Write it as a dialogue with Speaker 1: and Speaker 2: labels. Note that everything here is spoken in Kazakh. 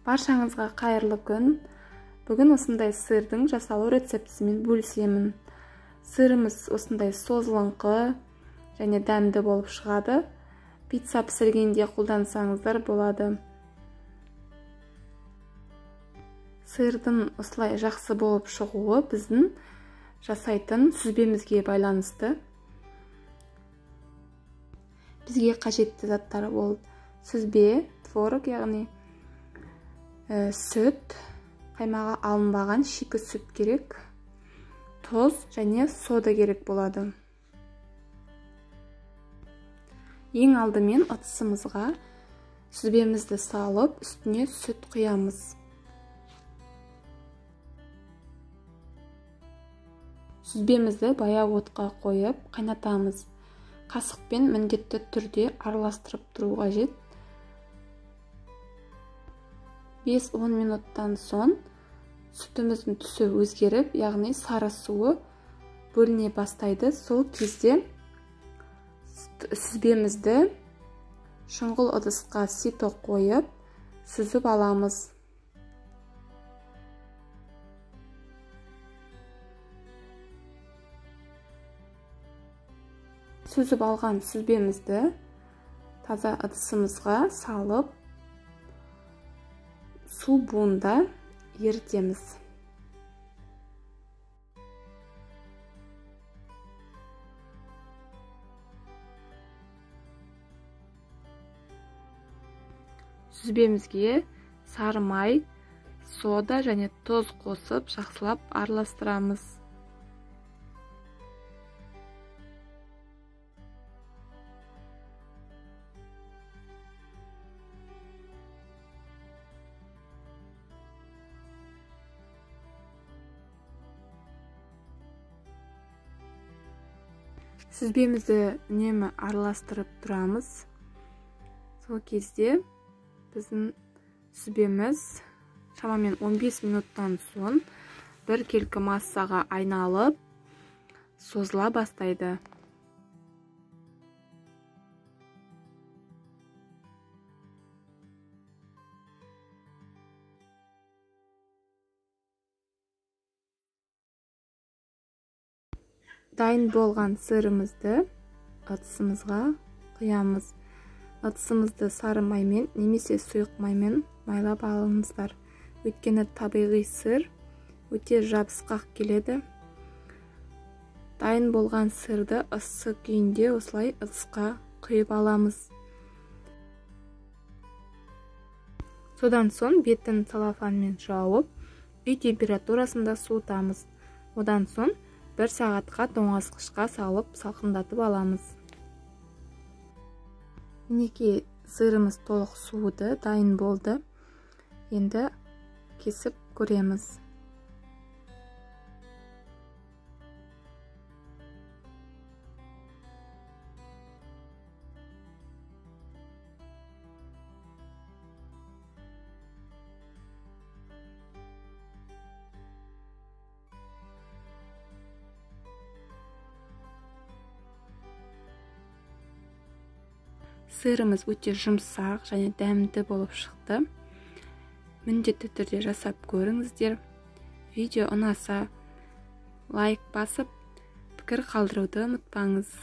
Speaker 1: Баршаңызға қайырлы күн. Бүгін осындай сырдың жасалу рецептісімен бөлісемін. Сырымыз осындай созылыңқы және дәмді болып шығады. Пицца пісіргенде қолдансаңыздар болады. Сырдың осылай жақсы болып шығуы біздің жасайтын сүзбемізге байланысты. Бізге қажетті заттар ол сүзбе, творог, яғни сүт, қаймағы алынбаған шикі сүт керек, тұз және сода керек болады. Ең алдымен ыдысымызға сүзбемізді салып, үстіне сүт құямыз. Сүзбемізді баяу отқа қойып қайнатамыз. Қасықпен міндетті түрде араластырып тұру қажет. 5-10 минуттан соң сүтіміздің түсі өзгеріп, яғни сары суы бөліне бастайды. Сол кезде сүзбемізді шұңғыл ыдысқа сито қойып, сүзіп аламыз. Сүзіп алған сүзбемізді таза ыдысымызға салып, су буында ерітеміз. Сүзбемізге сары май, сода және тұз қосып жақсылап араластырамыз. Сүзбемізді үнемі араластырып тұрамыз. Сол кезде біздің сүзбеміз шамамен 15 минуттан соң біркелкі массаға айналып, созыла бастайды. Дайын болған сырымызды ыдысымызға құямыз. Ыдысымызды сары маймен немесе сұйық маймен майлап алыңыздар. Өйткені табиғи сыр өте жабысқақ келеді. Дайын болған сырды ыссы күйінде осылай ыдысқа құйып аламыз. Содан соң бетін целлофанмен жауып, үй температурасында суытамыз. Одан соң бір сағатқа тоңазытқышқа салып салқындатып аламыз. Мінекей, сырымыз толық суыды, дайын болды. Енді кесіп көреміз. Сырымыз өте жұмсақ және дәмді болып шықты. Міндетті түрде жасап көріңіздер. Видео ұнаса лайк басып, пікір қалдыруды ұмытпаңыз.